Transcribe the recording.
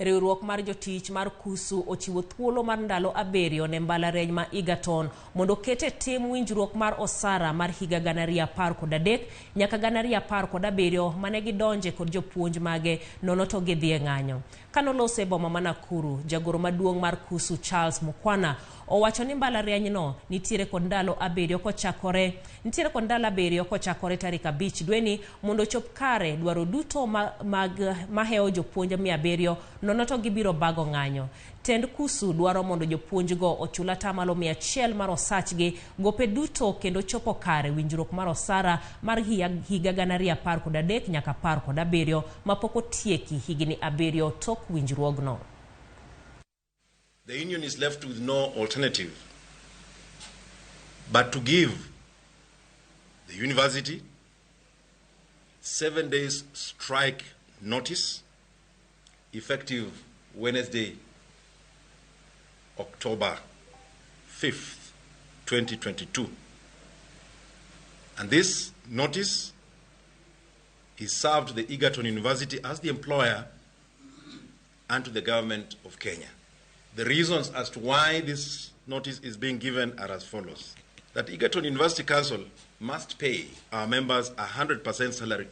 Riwruok mar jotich mar KUSU ochiwo thuolo mar ndalo 7 ne mbalariany ma Egerton mondo oket e tim winjruok mar osara mar higa 2013 nyaka 2017 mane gidonje kod jopuonj mage nono to gidhi e ng'anyo. Kanoloso e boma ma Nakuru, jagoro maduong' mar KUSU Charles Mukwana owacho ni mbalarianyno nitiere kod ndalo 7 kochakore nitiere kod ndalo 7 kochakore tarik 5 dweni mondo ochop kare dwaro duto mag mahewo jopuonj 700 nono to gibiro bago ng'anyo. Tend KUSU dwaro mondo jopuonjgo ochul atamalo 100 mar osachgi gope duto kendo chopo kare winjruok mar osara mar higa 2013 nyaka 17 mapok otieki higni 7 tok winjruogno. The union is left with no alternative but to give the university 7 days strike notice effective Wednesday, October 5th, 2022. And this notice is served to the Egerton University as the employer and to the government of Kenya. The reasons as to why this notice is being given are as follows. That Egerton University Council must pay our members 100% salary